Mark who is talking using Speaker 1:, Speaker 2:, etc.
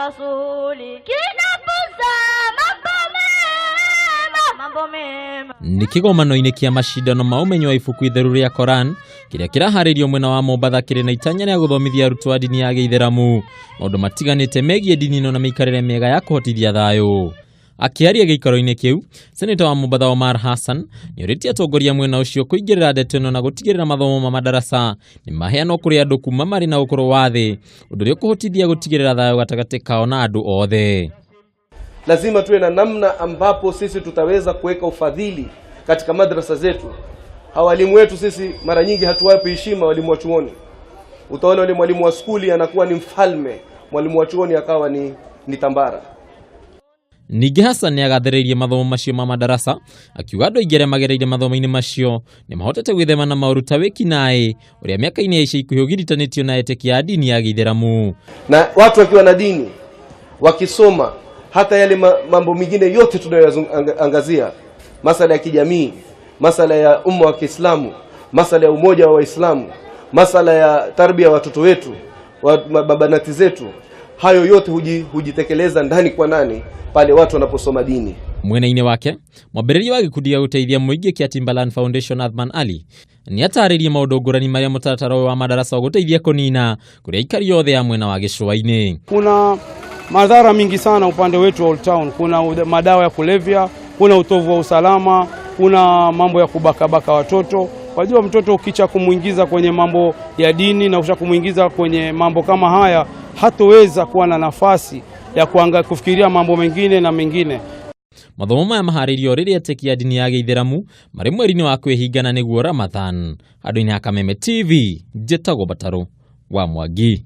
Speaker 1: Rasuli kinapuza mambo mema, mambo mema.
Speaker 2: Nĩ kĩgomano-inĩ kĩa macindano ma ũmenyo wa ibuku itheru rĩa Koran kĩrĩa kĩraharĩrio mwena wa Mombatha kĩrĩ na itanya rĩa gũthomithia arutwo a ndini ya gĩithĩramu maũndũ matiganĩte megiĩ ndini ĩno na mĩikarĩre mĩega ya kũhotithia thayũ. Akĩaria gĩikaro-inĩ kĩu, seneta wa Mombatha Omar Hassan nĩorĩtie atongoria mwena ũcio kũingĩrĩra ndeto ĩno na gũtigĩrĩra mathomo ma madarasa nĩ maheanwo kũrĩ andũ kuma marĩ na ũkũrũ wa thĩ, ũndũ ũrĩa ũkũhotithia gũtigĩrĩra thayũ gatagatĩ kao na andũ othe.
Speaker 3: Lazima tuwe na namna ambapo sisi tutaweza kuweka ufadhili katika madrasa zetu. Hawa walimu wetu sisi mara nyingi hatuwapi heshima walimu wa chuoni. Utaona yule mwalimu wa skuli anakuwa ni mfalme, mwalimu wa chuoni akawa ni tambara.
Speaker 2: Ningĩ Hassan nĩ agathĩrĩirie mathomo macio ma madarasa akiuga andũ aingĩ arĩa magereire mathomo-inĩ macio nĩ mahotete gwĩthema na maũru ta wĩkinaĩ ũrĩa mĩaka-inĩ ya ica ikuhĩ ũgiritanĩtio na etĩkia a ndini ya gĩithĩramu.
Speaker 3: Na watu wakiwa na dini wakisoma hata yale mambo mengine yote tunayoangazia, masala ya kijamii, masala ya umma wa Kiislamu, masala ya umoja wa Waislamu, masala ya tarbia ya watoto wetu, mabanati zetu, hayo yote hujitekeleza ndani kwa ndani pale watu wanaposoma dini.
Speaker 2: Mwena-inĩ wake mwambĩrĩria wa gĩkundi gĩa gũteithia mũingĩ kĩa Timbaland Foundation Athman Ali nĩ atarĩirie maũndũ ngũrani marĩa mũtaratara ũyũ wa madarasa ũgũteithia kũnina kũrĩ aikari othe a mwena wa gĩcũa-inĩ.
Speaker 4: Kuna madhara mingi sana upande wetu wa Old Town. Kuna madawa ya kulevya, kuna utovu wa usalama, kuna mambo ya kubakabaka watoto. Wajua, mtoto ukicha kumuingiza kwenye mambo ya dini na ukisha kumuingiza kwenye mambo kama haya, hatoweza kuwa na nafasi ya kufikiria mambo mengine na mengine.
Speaker 2: Mathomo maya maharĩirio rĩrĩa etĩkia a ndini ya gĩithĩramu marĩ mweri-inĩ wa kwĩhingana nĩguo Ramadhan. Handũ-inĩ ha Kameme TV, njĩtagwo Batarũ wa Mwangi.